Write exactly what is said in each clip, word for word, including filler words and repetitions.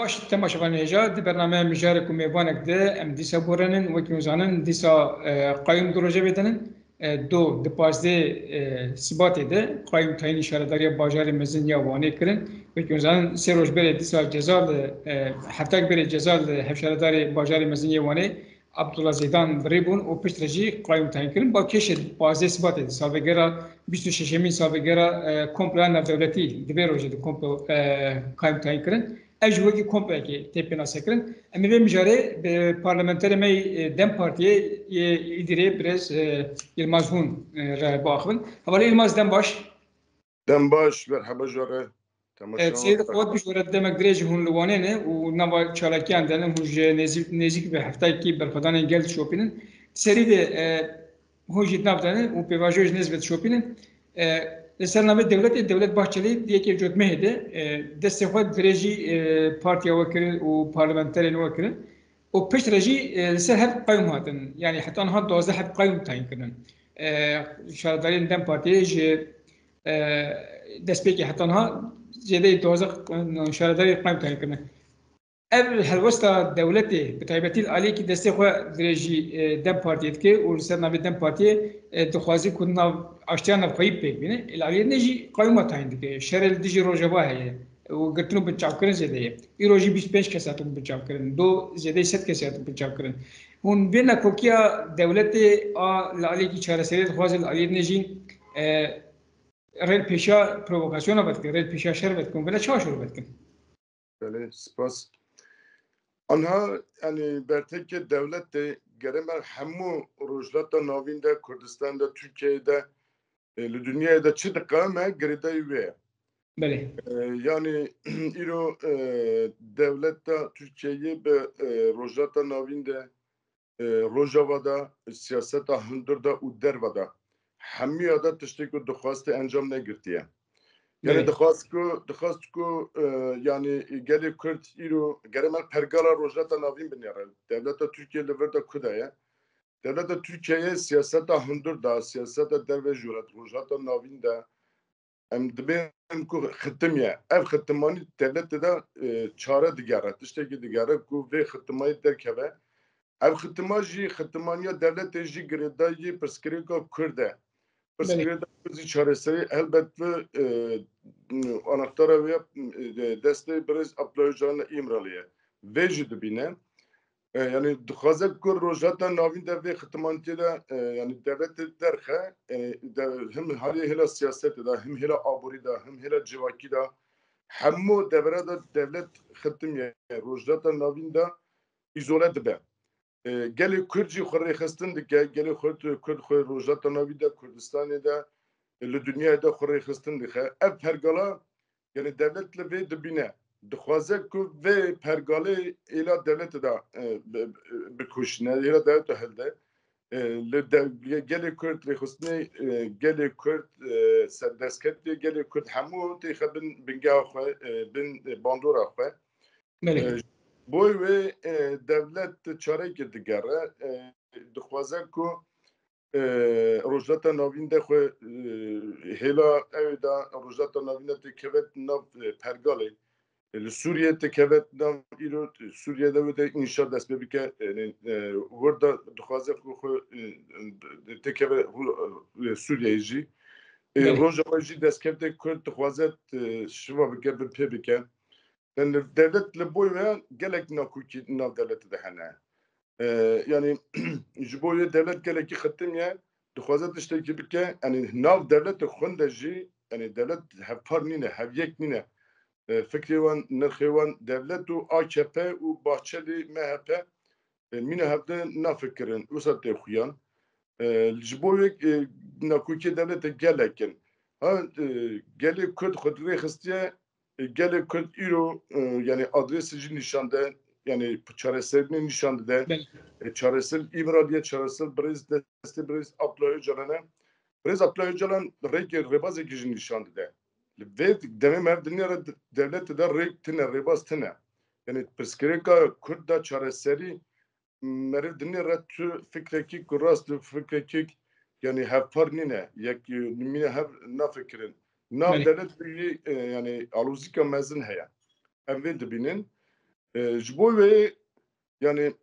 Baş, temaşevanên hêja, di bernameya Mijarek û Mêvanek de em dîsa borînin. Wekî hûn zanin, dîsa, e, qayûm du rojevê de ne. E, do, di pazdeh, e, Sibatê de qayûm tayînî şaredariya bajarê mezin ya Wanê kirin. Wekî hûn zanin, sê roj berê dîsa ceza li, e, heftek berê ceza li hevşaredarê bajarê mezin yê Wanê, Abdullah Zeydan, birî bûn û piştre jî qayûm tayîn kirin. Ba kêşê pazdeh Sibatê de, salvegera bîst û şeşemîn salvegera, e, komploya navdewletî, di vê rojê de komplo, e, qayûm tayîn kirin. Ev jî wekî komployekê tê pênasekirin. Em ê vê mijarê bi parlamenterê me yê, e, DEM Partiyê yê Îdîrê birêz, e, Yilmaz Hun, e, re biaxivin. Hevalê Yilmaz, dem baş. Dem baş, merheba ji we re. E, temaşevan Seyîd Fuat, bi ji we re demek dirêj hûn li Wanê ne û nava çalakiyan de ne, hûn ji nêzî-, nêzîk bi heftayekî berxwedanên gel dişopînin. Serî de, e, hûn jî di nav de ne û pêvajoyê ji nêz ve dişopînin. E, li ser navê dewletê, Devlet Bahçelî di yekê Cotmehê de, e, destê xwe dirêjî, e, partiya we kirin û parlamenterên we kirin. Û piştre jî, e, li ser hev qayûm hatin. Yanî heta niha duwazdeh heb qayûm tayîn kirin. E, şaredariyên DEM Partiyê ji, e, destpêkê heta niha zêdeyî duwazdeh şaredarî qayûm tayîn kirin. Ev helwesta dewletê, bi taybetî li aliyekî destê xwe dirêjî, e, DEM Partiyê dike û li ser navê DEM Partiyê, e, dixwaze ku nav, aştiya navxweyî pêk bîne. Li aliyê din jî qayûma tayîn dike. Şerê li dijî Rojava heye û girtin û binçavkirin zêde ye. Îro jî bîst û pênc kes hatin binçavkirin. Do zêdeyî sed kesî hatin binçavkirin. Hûn vê nakokiya dewletê a li aliyekî çareseriyê dixwaze, li aliyê din jî, e, rê li pêşiya provokasyona vedikin, rê li pêşiya şer vedikin, vêle çawa şer vedikin? Belê, spas. Anha, yanî, bertekê dewletê gere me hemû Rojhilata Navîn de, Kurdistan de, Tirkiyeyê de, e, li dinyayê de çi diqewime girêdayî wê ye. Belê. E, yanî, îro, e, dewleta Tirkiyeyê bi, e, Rojhilata Navîn de, e, Rojava de, siyaseta hundir de û derve de, hemûya de tiştê ku dixwastê encam negirtiye. Yanî Belê. dixwast ku, dixwast ku, e, yanî gelê Kurd îro gere me pergala Rojhilata Navîn binêre. Dewleta Tirkiye li vir de ku de ye? Dewleta Tirkiyeyê siyaseta hundir de, siyaseta derve jûret Rojhilata Navîn de, em dibêjin ku xitimiye. Ev xitimanî dewletê de, e, çare digere, tiştekî digere ku vê xitimayî derkeve. Ev xitima jî, xitimaniya dewletê jî girêdayî pirsgirêka Kurd e. Belê. Pirsgirêka Kurd jî çareserî helbet bi, e, anaxtara wê, e, destê birêz Abdullah Ocalan Îmralî ye. Vê jî dibîne. E, yanî dixwaze ku Rojhilata Navîn de vê xitimanîtê de, e, yanî dewletê derxe, e, de, him halê hêla siyasetê de, him hêla aborî de, him hêla civakî de, hemû devera de dewlet xitimiye Rojhilata Navîn de îzole dibe. E, gelê Kurd jî xwe rêxistin dike, gelê Kurd, Kurd xwe Rojhilata Navîn de, Kurdistanê de, e, li dinyayê de xwe rêxistin dixe. Ev pergala, yanî dewlet li vê dibîne. Dixwaze ku vê pergalê êla dewletê de, e, bi-, bi-, bikoşîne, êla dewleta hilde. E, li de-, gelê Kurd rêxistinê, e, gelê Kurd, e, ser destkeftiye, gelê Kurd hemû têxe bin bingeha xwe, e, bin, e, bandora xwe. Belê. E, bo wê, e, dewlet çarekê digere, e, dixwaze ku, e, Rojhilata Navîn de xwe, e, hêla ew da Rojhilata Navîn de têkeve nav, e, pergalê. E, li Sûriyê têkeve nav îro Sûriye de wê de înşa dest pê bike. Yanî, e, wir de dixwaze ku xwe, e, e, têkeve, e, Sûriyeyê jî. E, Belê. Rojava jî destkefte Kurd dixwaze, e, şiva bike, bin pê bike. Yanî dewlet li bo wê gelek nakokî nav dewletê de hene. E, yanî ji bo wê dewlet gelekî xitimiye, dixwaze tiştekî bike. Yanî nav dewletê xwe de jî, yanî dewlet hevpar nîne, hevyek nîne. E, fikrê wan, nirxê wan, dewlet û A K P û Bahçelî M H P, e, mîna hevdin nafikirin, wisa tê xuyan. E, ji bo wê, e, nakokî dewletê gelek in. Ha, e, gelê Kurd xwe dirê xistiye, e, gelê Kurd îro, e, yanî adresê jî nîşan de, yanî çareserînê nîşan dide. Belê. E, çareser Îmralî ye, çareser birêz destê birêz Abdullah Ocalan e. Birêz Abdullah Ocalan rêkê rêbazekî jî nîşan dide. Li vê demê me ev dinê re de-, dewletê de rêk tune, rêbaz tune. Yanî pirsgirêka Kurd de çareserî meriv dinê re tu fikrekî ku rast û fikrekî, yanî hevpar nîne, yek, e, mîne hev nafikirin. Nav Belê. dewlet jî, e, yanî alozîka mezin heye. Em vê dibînin. E, ji bo wê, yani,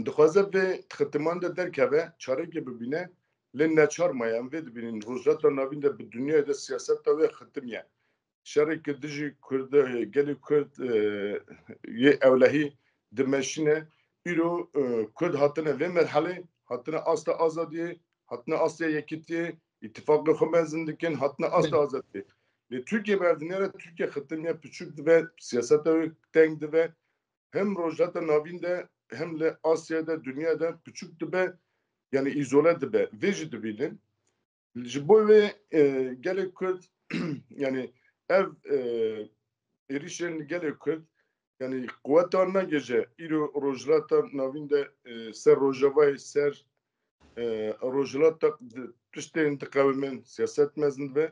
dixwaze vê xitiman de derkeve, çarekê bibîne, lê neçar maye. Em vê dibînin, Rojhilata Navîn de, bi dinyayê de siyaseta wê xitimiye. Şereke dijî Kurd, gelê Kurd, e, yê ewlehî dimeşîne. Îro, e, Kurd hatine vê merhelê, hatine asta azadiyê, hatine asta yekîtiyê, îtifaqê xwe mezin dikin, hatine asta Belê. azadiyê. Lê Tirkiye merdinê re Tirkiye xitimiye, piçûk dibe, siyaseta wê teng dibe. Hem Rojhilata Navîn de, hem li Asya de, dinya de piçûk dibe, yani îzole dibe. Vê jî dibînin. Ji bo wê, e, gelê Kurd, yani ev, e, êrîşên gelê Kurd, yani quweta nagêje îro Rojhilata Navîn de, e, ser Rojavayê, ser, e, Rojhilata di-, tiştên diqewimin, siyaset mezin dibe.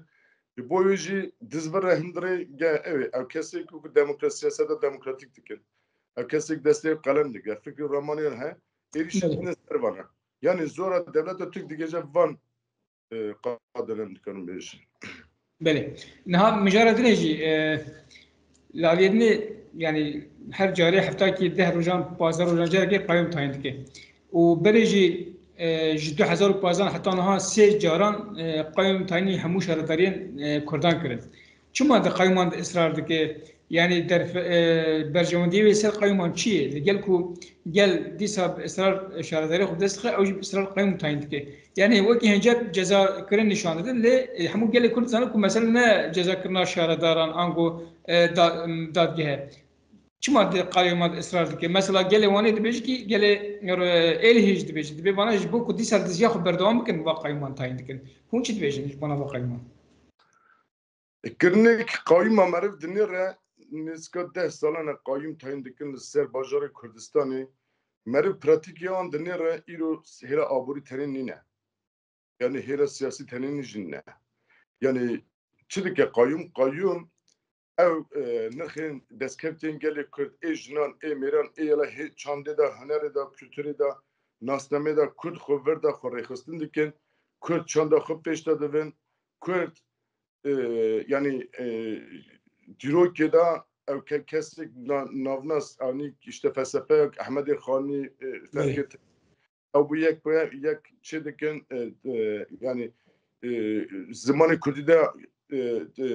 Ji bo wê jî dizvire hundirê ge ew ê, ew kesê ku demokra-, siyaseta demokratîk dikin. Ew kesê ku destê qelem dike, fikr û ramanê he, êrîşî Belê. dine ser van e. Yani zora dewleta Tirk digêje van, e, qadere em dikarin bêjin. Belê. Niha mijara dinê jî, e, li aliyê dinê, yani her carê heftakî deh rojan, pazdeh rojan carekê qayûm tayîn dike. Û berê jî, e, ji du hezar û pazdeh heta niha sê caran, e, qayûm tayînî hemû şaredariyên, e, Kurdan kirin. Çima di qayûman de israr dike? Yani derf-, e, berjewendiyê wê ser qayûman çi ye? Li gel ku gel dîsa bi israr şaredariyê xwe bi dest dixe, ew jî bi israr qayûm tayîn dike. Yani wekî hincet ceza kirin nîşan didin, lê, e, hemû gelê Kurd dizane ku mesele ne cezakirina şaredaran ango, e, da-, em, dadgeh e. Çima di qayûma de israr dike? Mesela gelê Wanê dibêje kî gelê, e, Êlihê jî dibêje. Dibê vana ji bo ku dîsa diziya xwe berdewam bikin, va qayûman tayîn dikin. Hûn çi dibêjin ji bona va qayûman? Kirinê ki qayûma meriv dinêre nêzîka deh salan e qayûm tayîn dikin li ser bajarê Kurdistanê. Meriv pratîkê wan dinêre îro hêla aborî tenê nîne. Yani hêla siyasî tenê nî jî ne. Yani çi dike qayûm? Qayûm ew, e, nirxên destkevtên gelê Kurd, ê jinan, ê mêran, ê yela hê çandê de, hunerê de, kulturê de, nasnamê de Kurd xwe vir de xwe rêxistin dikin. Kurd çanda xwe pêş de dibin. Kurd, e, yani, e, dîrokê de ew ke-, kesek na-, navnas, anî işte felsefe, Ehmedê Xanî, e, Belê. Fergê Te-, ew bu yek, yek çê dikin, e, e, yani, e, zimanê Kurdî de, e, e,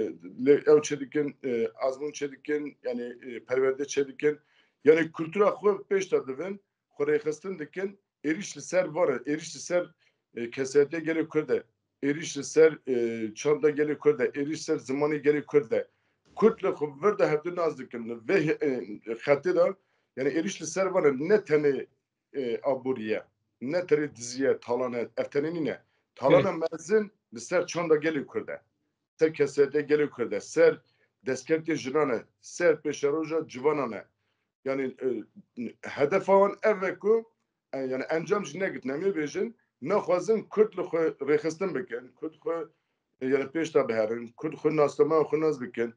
lê ew çê dikin, e, azmûn çê dikin, yani, e, perwerde çê dikin. Yani kultura xwe pêş de dibin, xwe rêxistin dikin, êrîş li ser van e, êrîş li ser, e, kesayetiya gelê Kurd e, êrîş li ser, e, çanda gelê Kurd e, êrîş ser zimanê gelê Kurd e. Kurd li xwe vir de hevdu nas dikin. Li vê, e, xetê de, yani êrîş li ser van e, ne tenê, e, aborî ye, ne tenê dizî ye, talan e, ev tenê nîne. Talana Evet. mezin li ser çanda gelê Kurd e. Ser kesayetiya gelê Kurd e, ser destkevtê jinan e, ser pêşeroja civanan e. Yani, e, hedefa wan ev e ku, e, yani encam jî negirtin, em ê bêjin, naxwazin Kurd li xwe rêxistin bikin, Kurd xwe, e, yani pêş de biherin, Kurd xwe nasnameya xwe nas bikin.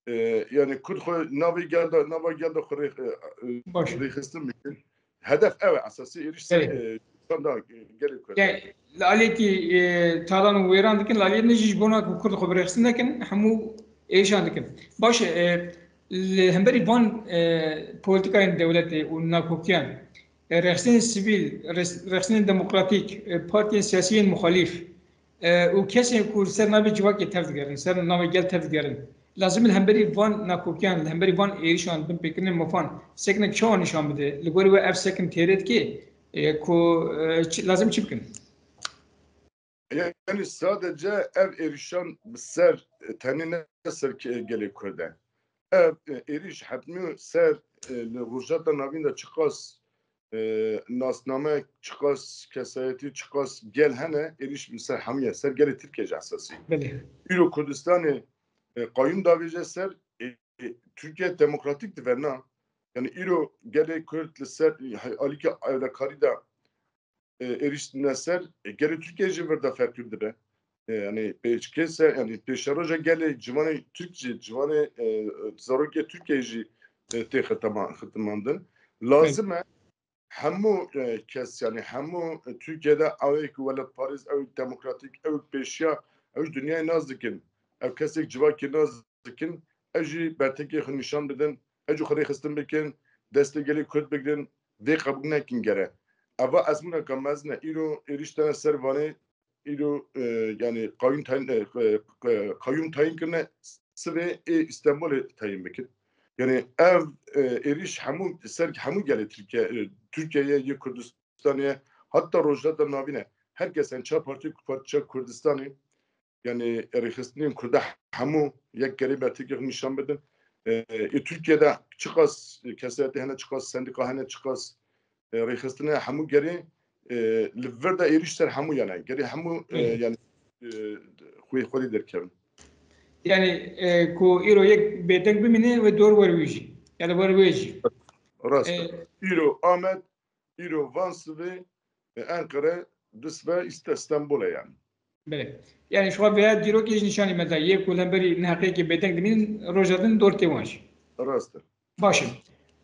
E, yani Kurd xwe navê gel de, nava gel de xwe rê-, e, e, Baş. rêxistin bikin. Hedef ew e esasî, êrîş ser, Evet. e, çanda, e, gelê Kurd. Yani, li aliyekî, e, talan û wêran dikin, li aliyê din jî ji bona ku Kurd xwe bi rêxistin nekin, hemû êrîşan dikin. Baş e, e, li hemberî van, e, polîtîkayên dewletê û nakokiyan, e, rêxistinên sivîl, rês-, rêxistinên demokratîk, e, partiyên siyasî yên muxalîf, e, û kesên ku li ser navê civakê tev digerin, ser navê gel tev digerin, lazim e li hemberî van nakokiyan, li hemberî van êrîşan, binpêkirinên mafan sekinek çawa nîşan bide? Li gorî we ev sekin têrê dike, e, ku, e, çi, lazim çi bikin? Yani sadece ev êrîşan bi ser, e, tenê ne ser ke-, gelê Kurd e. Ev, e, êrîş hetmî ser, e, li Rojhilata Navîn de çiqas, e, nasname, çiqas kesayetî, çiqas gel hene, êrîş bi ser hemû ye, ser gelê Tirkiye jî esasî. Belê. Îro Kurdistanê, e, qayûm davêje ser, e, e, Tirkiye demokratîk dibe na. Yani îro gelê Kurd li ser, e, alîka ewlekarî de e, êrîştine ser, e, gelê Tirkiye jî vir de feqîr dibe. E, yani pêşkêse, yani pêşeroja gelê ciwanê Tirk jî, ciwanê, e, zarokê Tirkiye jî, e, tê xitema-, xitimandin. Lazim e hemû, e, kes, yani hemû, e, Tirkiye de ew ê ku welatparêz, ew demokratîk, ew pêşiya, ew ji dinyayê nas dikin. Ew kesek civakê nas dikin, ew jî bertekê xwe nîşan bidin. Eco xwe rêxistin bikin, destê gelê Kurd bigirin, vê qebûl nekin gere. Eva ezmûneka mezin e. Îro êrîş tene ser Vanê, îro, e, yani qayûm tayin, e, e, e, qayûm tayin kirine, sivê ê Îstanbulê tayin bikin. Yani ev, e, êrîş hemû, ser hemû gelê Tirkiye, e, Tirkiye ye, yê Kurdistanê ye, hatta Rojhilata Navîn e. Her kes, yani çar partî, parça Kurdistanê, yani rêxistinên Kurda hemû yek gerê ber Tirkiye nîşan bidin. E, e, Tirkiye'de çiqas kesayetê hene, çiqas sendika hene, çiqas, e, rêxistine hemû gerê, e, li vir de êrîş ser hemû yan e. Gerê hemû, e, Hı. yani, e, xwê xwedî derkevin. Yani, e, ku îro yek bêdeng bimîne ve dor wer wê jî. Yani wer wê jî. Rast e. E, Îro Amed, îro van sivê, e, Enqere, du sibe îste Stenbol e yani. Belê. Yani şu an veya dîrokê jî nîşanî me da. Yê ku lemberî neheqiyekê bêdeng dimînin, roja din dor tê wan jî. Rast e. Baş e.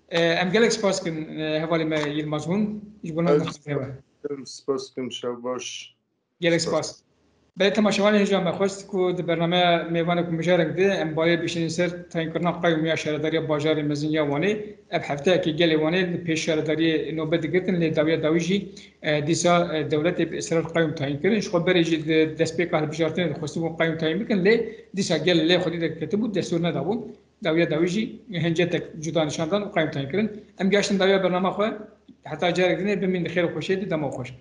E, em gelek spas dikin, e, hevalê me Yilmaz Hun, ji bo Ez navnexwe. Spas dikim, spas dikim, şev baş. Gelek Spas. spas. Belê temaşevanê hêja me xwest ku di bernameya mêvanê ku mijarek de em balê bişînin ser tayînkirina qayûmiya şaredariya bajarê mezin ya Wanê. Ev hefteyekê gelê Wanê li pêş şaredariyê nobe digirtin, lê dawiya dawî jî, e, dîsa, e, dewletê bi israr qayûm tayîn kirin. Ji xwe berê jî di destpêka hilbijartinê dixwestibûn qayûm tayîn bikin, lê dîsa gel lê xwedî derketibû, destûr nedabûn. Dawiya dawî jî hincetek cuda nîşan dan û qayûm tayîn kirin. Em gihaştin dawiya bernama xwe, heta carek dinê bimînin di xêr û xweşiyê de, dema xweş.